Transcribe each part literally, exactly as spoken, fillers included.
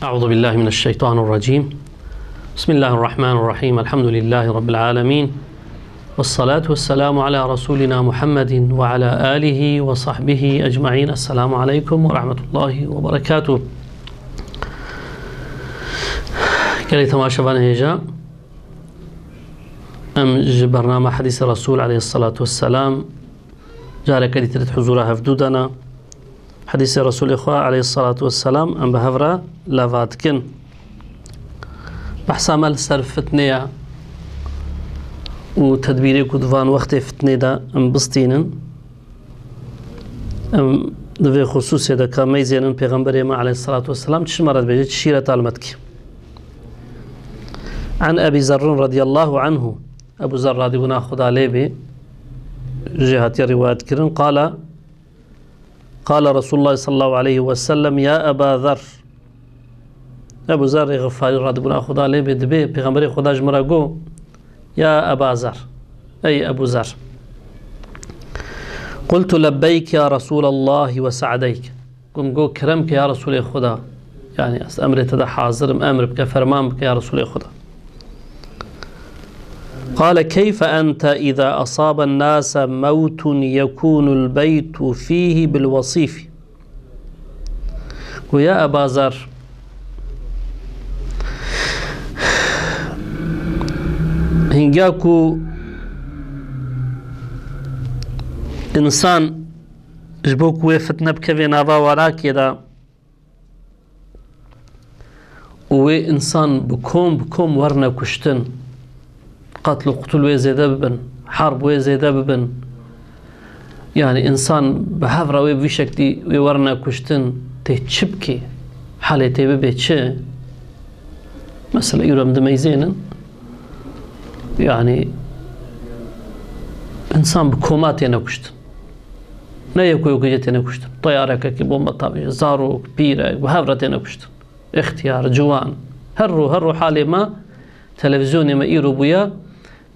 أعوذ بالله من الشيطان الرجيم. بسم الله الرحمن الرحيم. الحمد لله رب العالمين. والصلاة والسلام على رسولنا محمد وعلى آله وصحبه أجمعين. السلام عليكم ورحمة الله وبركاته. Gelê temaşevan hêja, em ji bernama Hedîsê Resul aleyhissalatu vesselam careke dîtir di huzura hevdû de ne. Hedîsê Resulê xwe aleyhissalatu vesselam em bi hev re leva dikin. Behsa me li ser fitnê ye û tedbîrê ku di van wextê fitnê de em bistînin. Em di vê xusûsê de ka meyzênin Pêxemberê me aleyhissalatu vesselam çi ji me re dibêje, çi şîreta li me dike. An Ebî Zerrin radiyallahu anhu, Ebu Zer radîbûna Xuda lê bê, jê hatiye rîwayet kirin, qala, qala Resulullah sallallahu aleyhi ve sellem, ya Eba Zer. Ebu Zerrê Xifarî radîbûna Xuda lê bê dibê, Pêxemberê Xuda ji min re got, ya Eba Zer, ey Ebu Zer. Qultu lebbeyk ya Resûlallahî ve se'deyk. Gum got, kerem ke ya Resûlê Xuda. Yani ez emrê te de hazir im, emr bike, ferman bike ya Resûlê Xuda. Qale, keyfe ente îza asaben nase mewtun yekunul beytu fîhî bil wesîfî. Got, ya Eba Zer, hinga ku însan ji bo ku wê fitne bikeve nava wanakê de, û wê însan bi kom bi kom werne kuştin, qetl û qutul wê zêde bibin, herb wê zêde bibin. Yani însan bi hev re wê bi vî şeklî wê werne kuştin, tê çi bikê? Halê tê bibê çi? Mesela îro em dimeyzênin. Yani însan bi koma têne kuştin. Ne yeko yeko jê têne kuştin. Teyarekekî, bomba tavêje, zarok, pîrek, bi hev re têne kuştin. Extiyar, ciwan. Her ro, her ro halê me, televîzyonê me îro bûye,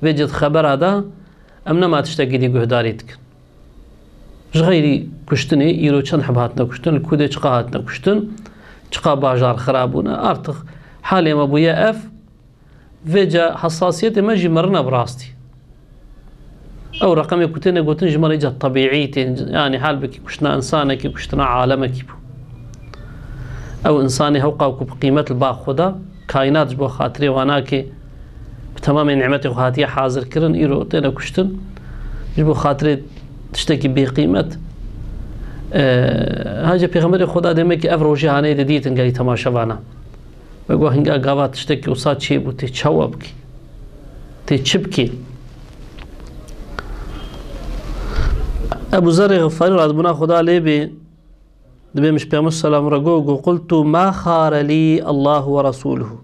vê cih xebera de em nema tiştekî dî guhdarî dikin. Ji xeyrî kuştinê îro çend heb hatine kuştin, li ku dê çiqa hatine kuştin, çiqa bajar xirab bûne. Artık halê me bûye ev, vêca hesasiyetê me jî mirine bi rastî. Ew reqemê ku têne gotin ji me re îca tebîî tên, yani halbekî kuştina însanekî, kuştina alemekî bû. Ew însanê hewqa ku bi qîmet li ba xwe da, kaînat ji bo xatirê wanakê bi temamê nîmetê xwe hatiye hazir kirin, îro têne kuştin. Ji bo xatirê tiştekî bêqîmet. E, hece Pêxemberê Xweda demekî ev rojê hanê didîtin gelî temaşevana. Ve got, hinga gava tiştekî wisa çêbû, tê çawa bikî? Tê çi bikî? Ebu Zerê Xifarî radibûna Xweda lê bê, dibê min ji Pêxember selam re got, got, qultu ma xare lî Allahu ve Resûluhu.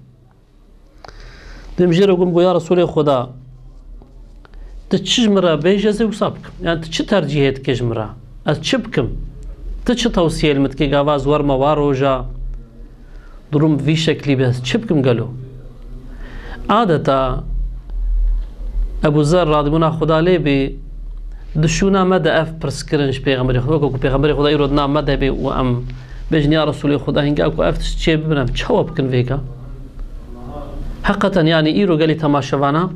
Dibê min jê re got, got, ya Resûlê Xweda, tu çi ji min re bêje, ez ê wisa bikim. Yani tu çi tercîhê dikê ji min re? Ez çi bikim? Tu çi tewsiyê li min dikê, gava ez werme wa roja? Durum vî şeklî be, ez çi bikim gelo? Adeta Ebu Zer radibûna Xweda lê bê, di şûna me de ev pirs kirin ji Pêxemberê Xweda, weke ku Pêxemberê Xweda îro di nav me de bê û em bêjin, ya Resûlê Xweda, hinga ku ev tişt çê bibin, em çawa bikin vêga? Heqeten, yani îro gelî temaşevana,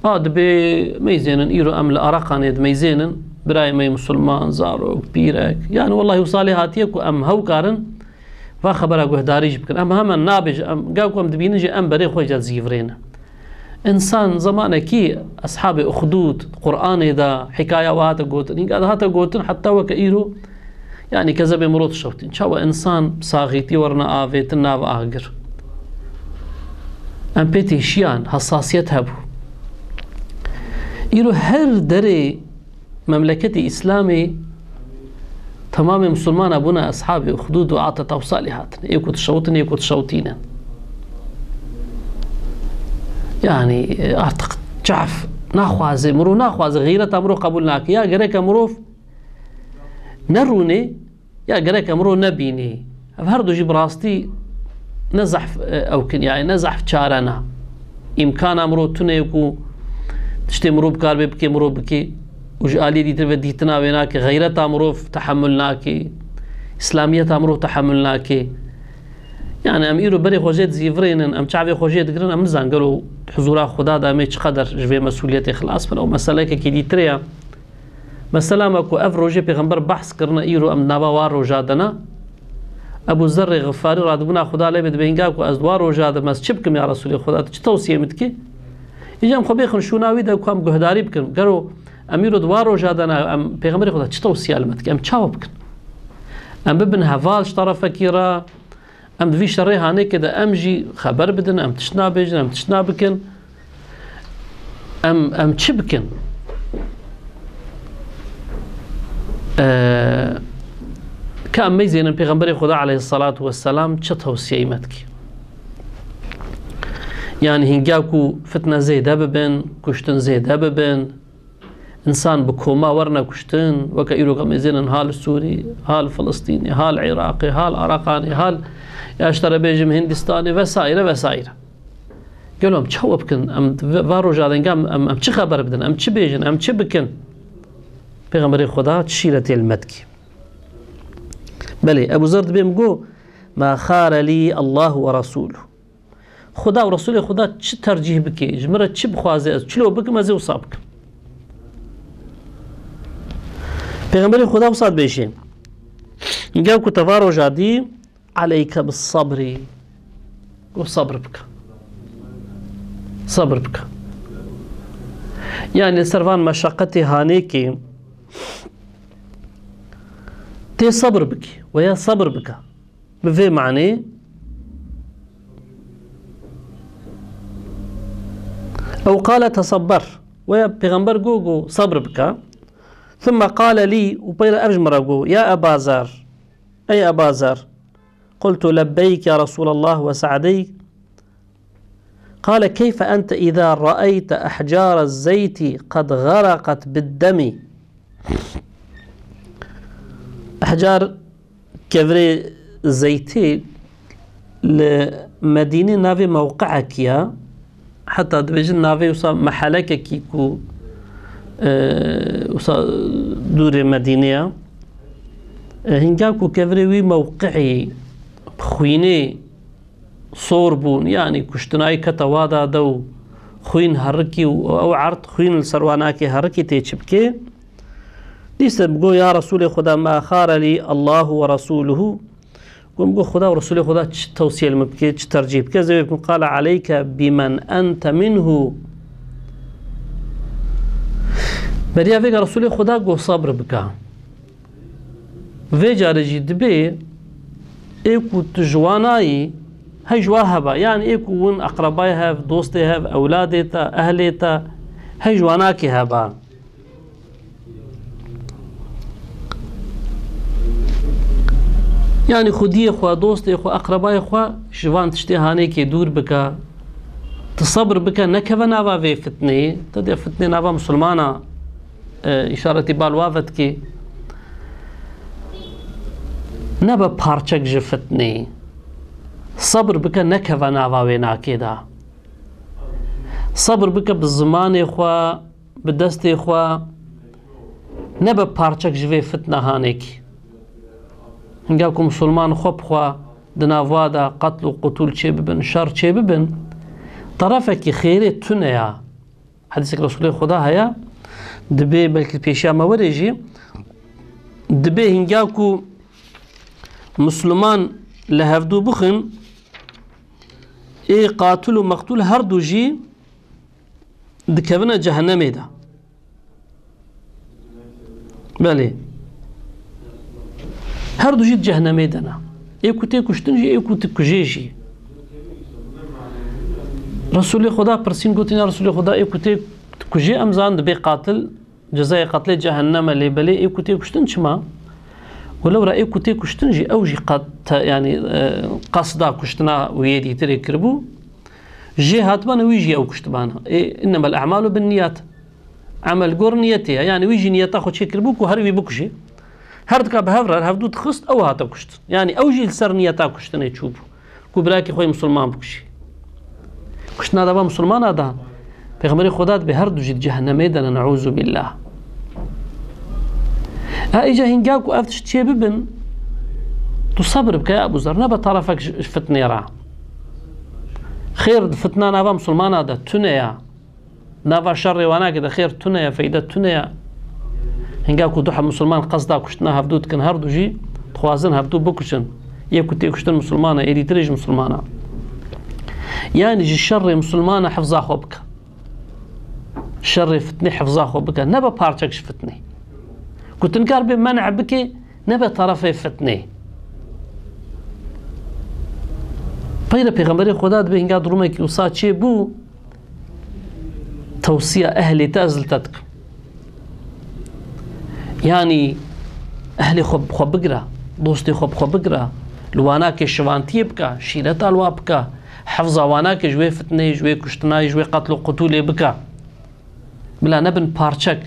a, dibê meyzênin, îro em li Araqanê dimeyzênin, birayê me yê misilman, zarok, pîrek, yani wellahî wisa lê hatiye ku em hew karin va xebera guhdarî jî bikin. Em hemen nabêjin, em, ga ku em dibînin jî em berê xwe jî dizîvirêne. Însan zemanekî eshabê Uxdûd, Qur'anê de hikaya we hate gotin, hînga de hate gotin, heta weke îro, yani kezebê mirov dişewtîn. Çawa însan bi saxîtî werine avêtin nav agir. Em pê têşiyan, hesasiyet hebû. Îro her derê memleketê Îslamê temamê misilmana bûne eshabê Uxdûd û Ateta û Salî hatin. Ê ku dişewtin, ê ku dişewtînin. Yani, e, artık caf naxwaze, mirov naxwaze, xeyreta mirov qebûl nake. Ya gereke mirov nerûnê, ya gereke mirov nebînê. Ev her du jî bi rastî ne zehf, e, ew kin, yani ne zehf çare ne. Îmkana mirov tune ye ku tiştê mirov bikaribê bikê, mirov bikê. Û ji aliyê dîtir ve dîtina wê nake, xeyreta mirov tehemul nake, îslamiyeta mirov tehemul nake. Yani em îro berê xwe jê dizîvirînin, em çavê xwe jê digirin, em nizanin gelo huzûra Xuda de em ê çiqeder ji vê mesûliyetê xilas bin. Ew meselekekî dîtir e. Mesela me ku ev rojê Pêxember behs kirine, îro em nava wa roja de ne. Ebu Zerrê Xifarî radibûna Xuda lê bê dibê, hinga ku ez di wa roja de me, ez çi bikim ya Resûlê Xuda, tu çi tewsiyê min dikî? Îca em xwe bêxin şûna wî de ku em guhdarî bikin. Gero em îro di wa roja de ne, em Pêxemberê Xuda çi tewsiya li me dike? Em çawa bikin? Em bibin heval ji terefekî re, em di vî şerê hanêkê de em jî xeber bidin, em tişt nabêjin, em tişt nabikin. Em, em çi bikin? Ee, ka em meyzênin Pêxemberê Xuda aleyhissalatu vesselam çi tewsiyeyê me dike? Yani hinga ku fitne zêde bibin, kuştin zêde bibin, însan bi koma werine kuştin, weke îro ka meyzênin ha li Sûrî, ha li Filistînê, ha li Iraqê, ha li Arakanê, ha li, ya ji te re bêjim Hindistanê vesaire vesaire. Gelo em çawa bikin? Em va roja de hinga em, em, em çi xeber bidin? Em çi bêjin? Em çi bikin? Pêxemberê Xuda çi şîretê li me dikî? Belê, Ebu Zer dibê min got, "Ma xare lî Allahu ve Resûluhu." Xuda û Resûlê Xuda çi tercîh bike, ji min re çi bixwaze, ez çilo bikim, ez ê wisa bikim. Pêxemberê Xuda wisa dibêje, hinga ku te va roja dî, "Aleyke bis sabrî." Got, "Sabr bike. Sabr bike." Yani li ser van meşaqetê hanêkê tê sabr bike veya sabr bike. Bi vê manê. Ew qale tesabber. Veya Pêxember got, got, "Sabr bike." Thumma qale lî, û peyre ev ji min re got, "Ya Eba Zer." Ey Eba Zer. قلت: لبيك يا رسول الله وسعديك. قال: كيف أنت إذا رأيت أحجار الزيت قد غرقت بالدم؟ Ehcar, kevirê zeytê li Medînê navê mewqeekî ye. Heta dibêjin navê wisa mehelekekî ku, e, wisa dûrê Medînê ye. E, hinga ku kevirê wî mewqeî bi xwînê sor bûn, yanî kuştinayî kete wa da de û xwîn herikî û ew erd xwîn li ser wa nake herikî tê çi bike. Dîse bi got, "Ya Resûlê Xuda, ma xare lî Allahu ve Resûluhu." Got, got, "Xuda û Resûlê Xuda çi tewsiye li min bike, çi tercîh bike?" Ez ê wê bikim, "Qale aleyke bimen ente minhu." Beriya vêga Resûlê Xuda got, "Sabr bike." Vê carê jî dibê ê ku tu ji wan nayî, hey ji wa heba. Yanî ê ku hûn eqrebayê hev, dostê hev, ewladê te, ehlê te, hey ji wa nakê heba. Yanî xwediyê xwe, dostê xwe, eqrebayê xwe ji van tiştê hanêkê dûr bike. Tu sebr bike, nekeve nava vê fitneyê. Tu dê fitnê nava misilmana, e, îşaretî bal wa vedikê. Nebe parçek ji fitneyê. Sebr bike, nekeve nava wê nakê de. Sebr bike bi zimanê xwe, bi destê xwe, nebe parçek ji vê fitna hanêkî. Hinga ku misilman xwe bi xwe di nav wa de qetl û qutûl çêbibin, şer çêbibin, terefekî xêrê tune ya. Hedîsek Resûlê Xuda heye, dibê belkî pêşiya me were jî, dibê hinga ku misilman li hevdû bixin, ê qatil û meqtûl her du jî dikevine cehennemê de. Belê. Her du jî di cehennemê de ne. Ê ku tê kuştin jî, ê ku dikujê jî. Resûlê Xuda pirsîn, gotin, "Ya Resûlê Xuda, ê ku tê dikujê, em zan dibê qatil, cezayê qatilê cehenneme, lê belê ê ku tê kuştin çima?" Got, "Lewra ê ku tê kuştin jî, ew jî qat-, te-, yanî, e, qesda kuştina wî yê dîtirê kiribû. Jê hatibane, wî jî ew kuştibane. Ê, innemel a'malu bin niyat." Emel gor niyetê ye. Yanî wî jî niyeta xwe çêkiribû ku her wî bikujê. Her dika bi hev re, hevdû dixist, ew hate kuştin. Yanî ew jî li ser niyeta kuştinê çûbû. Ku birakî xwe yê misilman bikujê. Kuştina dava misilmana da. Pêxemberê Xuda dibê her du jî di cehennemê de ne, neûzubîllah. Ha, îca hinga ku ev tişt çêbibin, Tu sebir bike ya Ebû Zer, nebe tarafek ji, ji fitnê re. Xêr di fitna nava misilmana de tune ya. Nava şerê wanakê de xêr tune ye, feyde tune ye. Hinga ku du heb misilman qesda kuştina hevdû dikin, her du jî dixwazin hevdû bikuşin. Yê ku tê kuştin misilman e, êdî tirê jî misilman e. Yanî ji şerê misilmana hifza xwe bike. Şerê fitnê hifza xwe bike. Nebe parçek ji fitnê. Ku tu nikar bê men'e bike, nebe tarafê fitnê. Peyre Pêxemberê Xweda dibê hinga durumekî wisa çê bû, tewsiya ehlê te ez li te dikim. Yanî ehlê xwe bi xwe bigire, dostê xwe bi xwe bigire, li wanakê şivantiyê bike, şîreta li wa bike, hefza wanakê ji wê fitneyê, ji wê kuştinayê, ji wê qetl û qutûlê bike. Bila nebin parçek.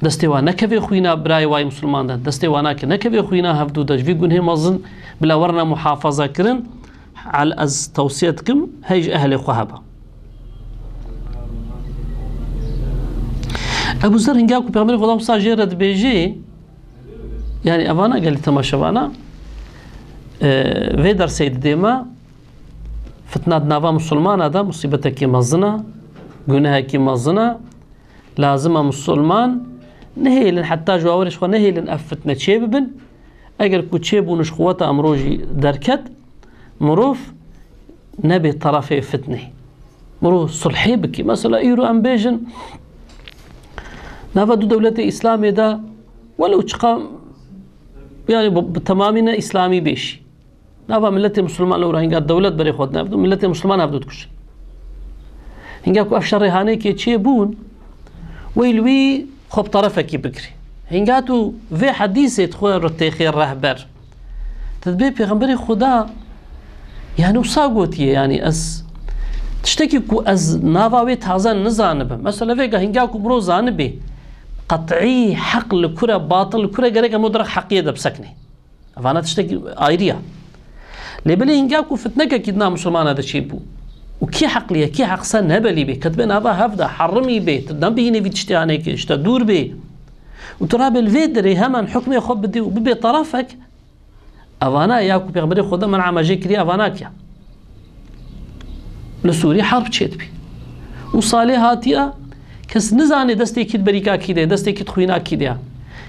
Destê wa nekeve xwîna birayê wa yê misilman de. Destê wanakê nekeve xwîna hevdû de. Ji vî gunhê mezin bila werine muhafaza kirin. Al ez tewsiye dikim, hey ji ehlê xwe hebe. Ebu Zer hinga ku Pêxemberê Xweda wisa jê re dibêjê, yanî evana gelî temaşevana, e, vê dersê didê me, fitna di nava misilmana de musîbetekî mezin e, gunehekî mezin e. Lazim e misilman nehêlin, heta ji wawerê ji xwe nehêlin ev fitne çê bibin. Eger ku çêbûn ji xwe weta emro jî derket, mirov nebê tarafê fitnê. Mirov sulhê bikî. Mesela îro em bêjin, nava du dewletê Îslamê de welew çiqa, yanî bi, bi temamî ne Îslamî bêşî. Nava miletê misilman lewra hinga dewlet berê xwe dine hevdû, miletê misilman hevdû dikuşin. Hinga ku ev şerê hanekê çê bûn, wey li wî xwe bi tarafekî bigirî. Hinga tu vê hedîsê dixwe rutêxê rehber. Tu dibê Pêxemberê Xweda, yani wisa gotiye, yani ez tiştekî ku ez nava wê taze nizanibim. Mesela vêga hinga ku mirov zanibê, qet'î heq li kure, batil li kure gerek em o derek heqiyê de biseknê. Evana tiştekî ayrî ya. Lê belê hinga ku fitnekekî di nav misilmana de çêbû û kî heqlî ye, kî heqse nebelî bê, ketibê nava hev de, herimî bê, tu nebihînê vî tiştê hanekê, ji te dûr bê. Û tu rabê li vê derê hemen hukmê xwe bidî û bibê tarafek, evana ya ku Pêxemberê Xweda men'a me jê kiriye, evana kiya. Li Sûrî herb çêdibî. Û salê hatiye kes nizanê destê kî di berîka kî de ye, destê kî di xwîna kî de ye.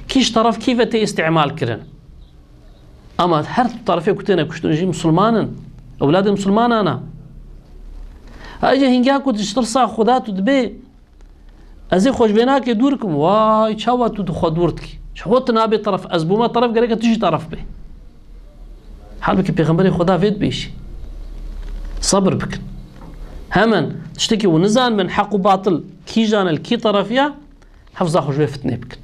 Kî ji teref kî ve tê îstîmal kirin. Ama her tarafê ku têne kuştin jî misilman in. Ewladê misilmanan e. Ha, îca hinga ku tu ji tirsa Xweda tu dibê, ez ê xwe ji vê nakê dûr kim. Way, çawa tu di xwe dûr dikî? Ji xwe tu nabê teref. Ez bûme teref, gereke tu jî teref bê. Halbukî Pêxemberê Xweda vê dibêjî. Sebir bikin. Hemen tiştekî û nizanibin heq û batil kîjan e, li kî teref ya, hefza xwe ji wê fitnê bikin.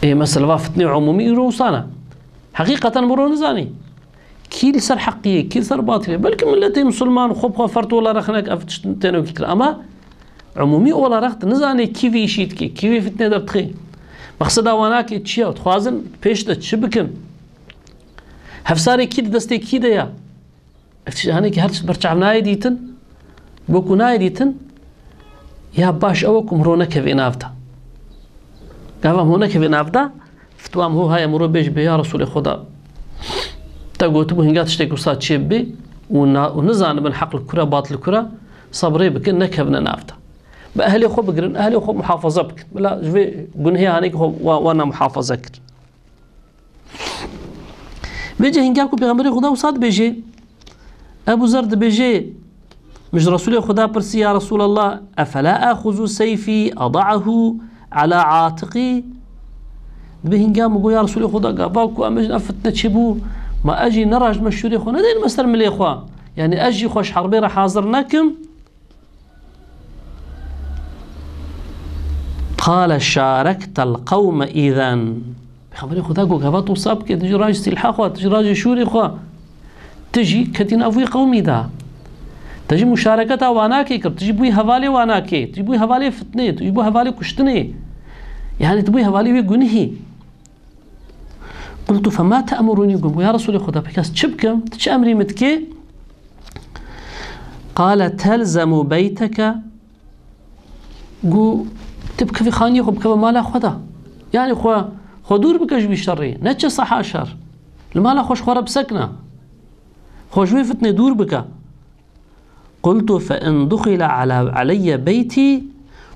Ê, mesela va fitnê umûmî îro wisa ne. Heqîqeten mirov nizanî kî li ser heqî ye, kî li ser batilê ye. Belkî miletê misilman xwe bi xwe fert olarak hinek ev tişt têne wekî kirin. Ama umûmî olarak tu nizanî kî vî îşî dike, kî vî fitnê derdixê. Mexseda wanakê çi ye? Dixwazin pêş de çi bikin? Hevsarê kî di destê kî de ye? Ev tişt hanekî her tişt berçav nayê dîtin, bo ku nayê dîtin, ya baş ew e ku mirov nekeve nav de. Gava mirov nekeve nav de, fitwa mirov heye, mirov bêje bê, ya Resûlê Xweda, te gotibû hinga tiştek wisa çê bibê û na-, û nizanibin heq li kura, batil li kura, sebrê bikin, nekevine nav de. Bi ehlê xwe bigirin, ehlê xwe muhafaza bikin. Bila ji vê gunhê hanekî xwe wa-, wana muhafaza kirin. Vêce hinga ku Pêxemberê Xweda wisa dibêje, Ebu Zer dibêje, min ji Resûlê Xweda pirsî, ya Resûlallah, efela axuzu seyfî ada'ahu ala atiqî? Dibê hinga min got, ya Resûlê Xweda, gava ku em jin ev fitne çêbû, ma ez jî nerajime şûrê xwe, nedênime ser milê xwe. Yani ez jî xwe ji herbê re hazir nekim. Qale şarektel qewme îzen. Pêxemberê Xweda got, gava tu wisa bike, tu jî rajî sîlha xwe, tu jî rajî şûrê xwe. Tu jî ketî nav wî qewmî de. Tu jî muşareketa wanakê kir, tu jî bûyî hevalê wanakê, tu jî bûyî hevalê fitnê, tu jî bûyî hevalê kuştinê. Yani tu bûyî hevalê wê gunihî. Qultu fema te'murunî, got, ya Resûlê Xweda, pêka ez çi bikim? Tu çi emrî min dikê? Qale telzemu beyteke, got, tu bikevî xaniyê xwe, bikeve mala xwe de. Yani xwe, Xwe dûr bike ji wî şerê. Neçe saha şer. Li mala xwe ji xwe re bisekine. Xwe ji wê fitnê dûr bike. قلت فإن دخل على، علي بيتي،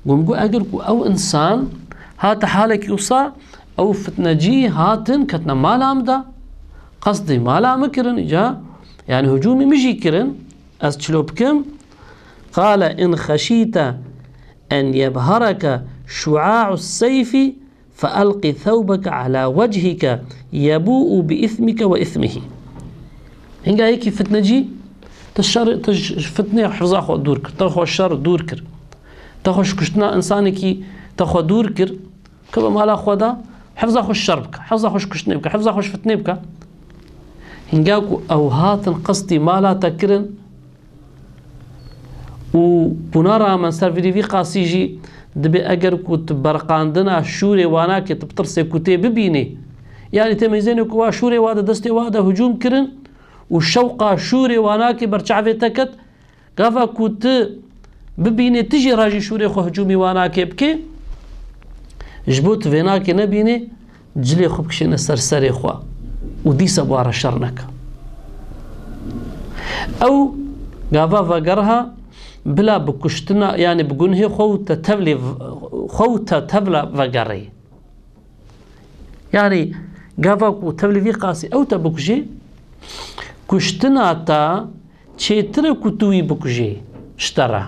gom got, eger ku ew insan hate halekî wisa, ew fitnecî hatin ketine mala min de, qesdî mala min kirin, îca, yani hicûmî min jî kirin, ez çilo bikim. قال إن خشيت أن يبهرك شعاع السيف فألق ثوبك على وجهك يبوء بإثمك وإثمه. Hinga yekî fitnecî, te şer, te ji fitnê hifza xwe dûr kir, te xwe şer dûr kir. Te xwe ji kuştina insanekî te xwe dûr kir, keve mala xwe de, hifza xwe şer bike, hifza xwe ji kuştinê bike, hifza xwe ji fitnê bike. Hinga ku ew hatin qestî mala te kirin, û bûna rağmen ser vîrî vî qasî jî dibê eger ku tu berqandina şûrê wan nake, tu bitirsê ku tê bibînê. Yanî tê meyzênê ku wa şûrê wa de destê wa de hicûm kirin û şewqa şûrê wan nake ber çavê te ket, gava ku tu bibînê tu jî rajî şûrê xwe hicûmî wan nake bikê, ji bo tu vê nake nebînê, cilê xwe bikişêne ser serê xwe û dîsa bi wa re şer neke. Ew gava vegeriha bila bi kuştina, yani bi gunhê xwe û te tevlê v-, xwe û te tevla vegerê. Yani gava ku tevlê vî qasî ew te bikujê, kuştina te çêtir e ku tu wî bikujê ji te re.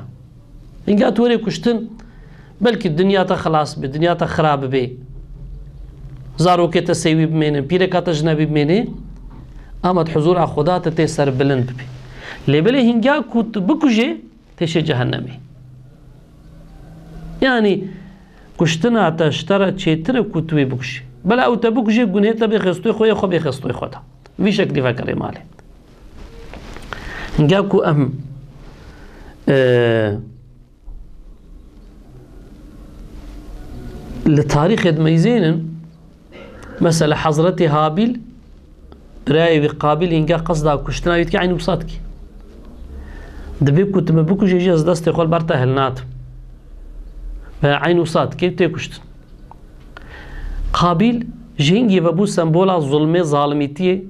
Hinga tu werê kuştin, belkî dinya te xilas bibe, dinya te xira bibe. Zarokê te sêwî bimênin, pîreka te jinebî bimênê, ama di huzûra Xuda te tê serbilind bibe. Lê belê hinga ku tu bikujê, tê şê cehennemê. Yani kuştina te ji te re çêtir e ku tu wî bikujê. Bela ew te bikujê, gunhê te bê xestoyê xwe yê, xwe bê xestoyê xwe de. Vî şeklî vegerê malê. Hinga ku em, e, li tarîxê dimeyzênin, mesela Hezretî Habîl, birayê wî Qabîl hinga qesda kuştina wî dike, eynî wisa dike. Dibê ku tu min bikujê jî ez destê xwe li ber te hilnadim. Ve eynî wisa dike, tê kuştin. Qabîl ji hingî ve bû sembola zulmê, zalimîtiyê.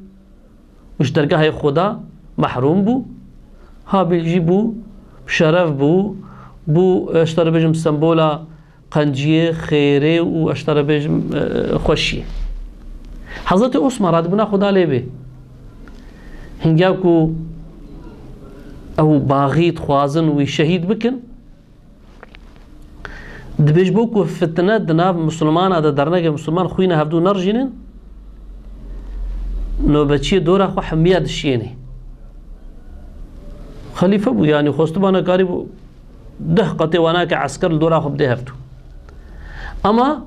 û ji dergehê Xuda mehrûm bû. Habîl jî bû şeref, bû, bû, ez ji te re bêjim, sembola qenciyê, xêrê û, ez ji te re bêjim, e, xweşiyê. Hezretî Osman, radibûna Xuda lê bê, hinga ku ew baxî dixwazin wî şehîd bikin, Dibê ji bo ku fitne di nav misilmana de derneke, misilman xwîna hevdû nerijînin, nobetçiyê dora xwe hemiya dişiyênê. Xelîfe bû, yanî xwestibana karîbû deh qetê wanake esker li dora xwe bidê hevdû. Ama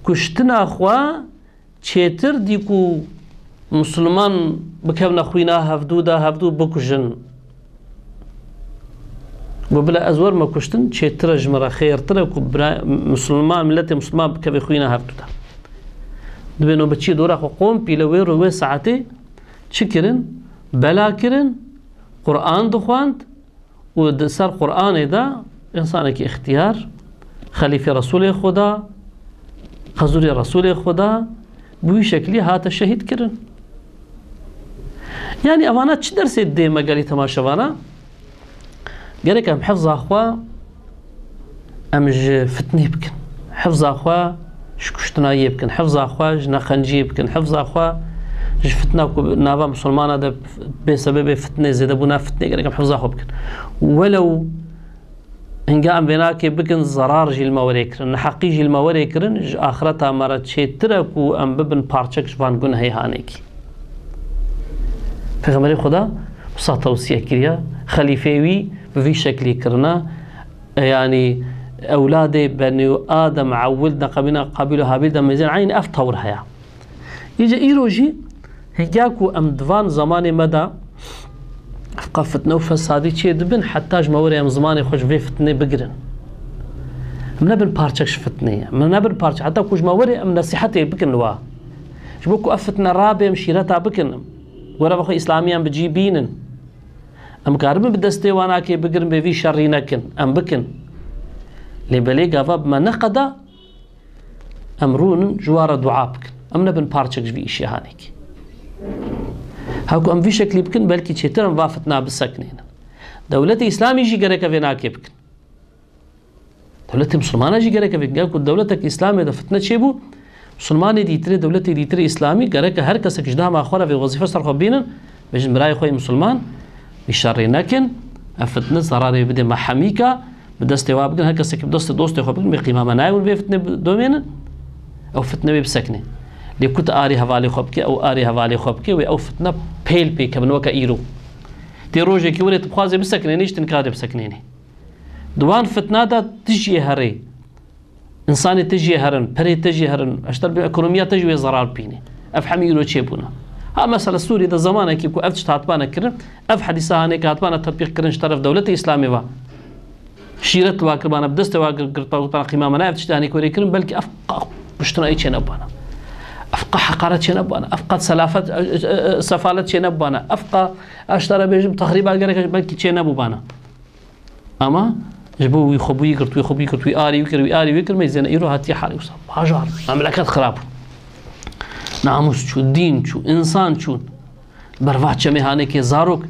kuştina xwe çêtir dî ku misilman bikevne xwîna hevdû de, hevdû bikujin. Got, bila ez werme kuştin, çêtir e ji min re, xêrtir e ku bira-, misilman, miletê misilman bikeve xwîna hevdû de. Dibê nobetçiyê dora xwe kompîle wê ro-, wê saetê çi kirin? Bela kirin, Quran dixwend, û di ser Quranê de însanekî îxtiyar, xelîfê Resûlê Xuda, xezûrê Resûlê Xuda, bi wî şeklî hate şehîd kirin. Yanî evana çi dersê dê me gelî temaşevana? Gerek em hifza xwe em ji fitnê bikin. Hifza xwe ji kuştina yê bikin. Hifza xwe ji neqenciyê bikin. Hifza xwe ji fitna ku nava misilmana de bê sebebê fitnê, zêdebûna fitnê gerek em hifza xwe bikin. Welew hinga em vê nakê bikin, zerar jî li me werê kirin, neheqî jî li me werê kirin, ji axireta me re çêtir e ku em bibin parçek ji van gunehê hanekî. Pêxemberê Xuda wisa tewsiye kiriye, xelîfê wî bi vî şeklî kirine, e, yanî ewladê Benî Adem, ewil de qebîna Qabîl û Habîl de mezin eyn ev tewr heye. Îca îro jî hinga ku em di van zemanê me de fqa fitne û fesadî çê dibin, heta ji me werê em zimanê xwe ji vê fitnê bigirin. Em nebin parçek ji fitnê, em nebin parçe, heta ku ji me werê em nesîhetê bikin li wa. Ji bo ku ev fitne rabe, em şîreta bikin, goreva xwe îslamiyan bi cî bînin. Em karibin bi destê wanakê bigirin, bê vî şerî nekin, em bikin. Lê belê gava bi me neqeda, Em rûnin ji wan re dua bikin. Em nebin parçek ji vî îşê hanekî. Heku em vî şeklî bikin, belkî çêtir em va fitna biseknênin. Dewletê Îslamî jî gereke vê nakê bikin. Dewletê Misilmana jî gereke vê. Gel ku dewletek Îslamê de fitne çêbû, Misilmanê dîtirê, dewletê dîtirê Îslamî gereke her kesek ji dema xwe re vê wezîfe ser xwe bînin, bêjin birayê xwe yê Misilman, vî şerê nekin, ev fitne zerarê bide me hemîka, bi destê wa bikin, her kesek bi destê dostê xwe bikin, bê qîma me nayê hûn vê fitnê bi-, domênin, ew fitne wê bisekine. Lê ku tu arê hevalê xwe bike, ew arê hevalê xwe bike, wê ew fitne pêl pê kevin weke îro. Tê rojekî were tu bixwazê biseknênî, ji tu nikarê biseknênî. Di wan fitna de tu jî yê herê. Însanê te jî herin, perê te jî herin, eşter bi ekonomiya te jî wê zerar bîne. Ev hemî îro çêbûne. Ha, mesela Sûriyê de zamanekî ku ev tişt hatibane kirin, ev hedîsa hanê ke hatibane tetbîq kirin ji teref dewletê Îslamê ve. Şîret wa kirbane, bi destê wa gir-, girtba, gotbana qîma me ne ev tişt hanê ku wêrê kirin, belkî ev qa kuştina ê çênebûbana. Ev qa heqaret çênebûbana. Ev qa selafet, e, e, e, sefalet çênebûbana. Ev qa eştara bêjim texrîba gerek belkî çênebûbana. Ama ji bo wî xwebûyî girt, wî xwebûyî girt, wî arî wî kir, wî arî wî kir, meyzêne îro hatiye halê wisa. Bajar, memleket xirab bû. Namûs çû, dîn çû, însan çûn. Berva çemê hanekê zarok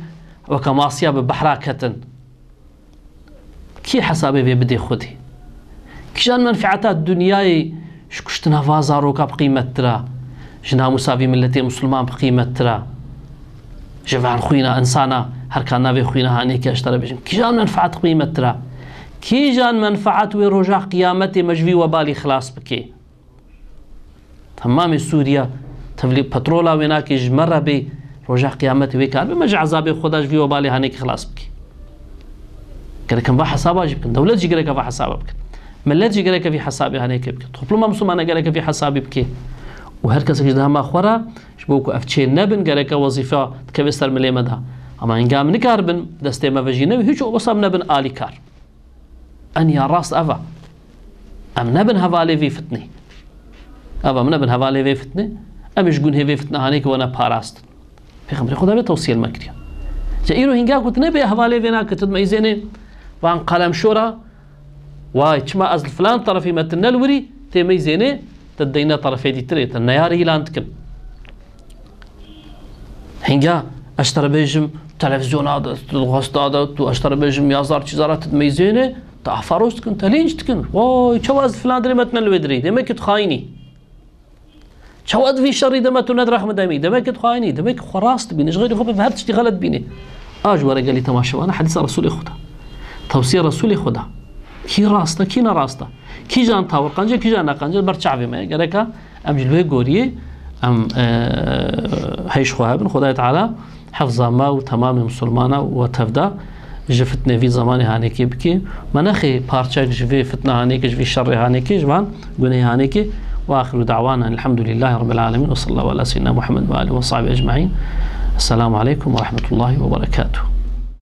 weke masiya bi behra ketin. Kî hesabê vê bidê Xwedê? Kîjan menfeeta dinyayê ji kuştina va zaroka bi qîmettir a, ji namûsa vî miletê misilman bi qîmettir a, ji van xwîna insana, her ka navê xwîna hanê ke ji te re bêjim, kîjan menfeet qîmettir a? Kîjan menfeet wê roja qiyametê me ji vî webalî xilas bike? Temamê Sûriye tevlî petrola wê nake ji me re bê, roja qiyametê wê kar be me ji ezabê Xweda, ji vî webalê hanekî xilas bike. Gerek em va hesaba jî bikin. Dewlet jî gerek va hesaba bikin. Millet jî gerek vî hesabê hanekê bikin. Topluma Misilmane gerek vî hesabî bike. Û her kesek ji dema xwe re, ji bo ku ev çê nebin, gereke wezîfa dikeve ser milê me de. Ama hinga em nikaribin, destê me ve jî newî, hiç wisa em nebin alîkar. Enya rast ev e. Em nebin hevalê vê fitnê. Ev em nebin hevalê vê fitnê. Em ji gunhê vê fitne hanê ki wana parastin. Pêxemberê Xweda vê tewsiye li me kiriye. Ca îro hinga ku tu nebê hevalê vê nake, tu dimeyzênê van qelemşora, vay, çima ez li filan terefî me, tu ne li wirî, tê meyzênê, tu dideyne terefê dîtirê, tu neyarî îlan dikin. Hinga ez te re bêjim, televîzyona de, tu di xwesta de, tu ez te re bêjim, yazar çîzara tu dimeyzênê, te afaroz dikin, te lînç dikin. Vay, çawa ez filan dirê me tu ne li wê dirê? Demek ki tu xayînî. Çawa tu vî şerî de me tu ne di rehmi demî? Demek ki tu xayînî. Demek ki xwe rast dibînî. Ji xeyrî xwe bi her tiştî xelet dibînî. A ji were gelî temaşevana hedîsa Resûlê Xweda. Tewsiya Resûlê Xweda. Kî rast e, kî ne rast e? Kîjan tawir qenc e, kîjan ne qenc e, li ber çavê me ye. Gereka em ji li wê goriyê, em, e, heyş xwe hebin. Xwedayê Teala hefza me û temamê misilmana we tevda ji fitnê vî zemanê hanekê bike. Me nexê parçek ji vê fitne hanekê, ji vî şerê hanekê, ji van gunehê hanekê. Ve axiru da'wana elhamdulîllahî rabbil alemin ve sallallahu ala seyyidina Muhammed ve alihi ve sahbihi ecmaîn. Esselamu aleykum ve rahmetullahi ve berekatuhu.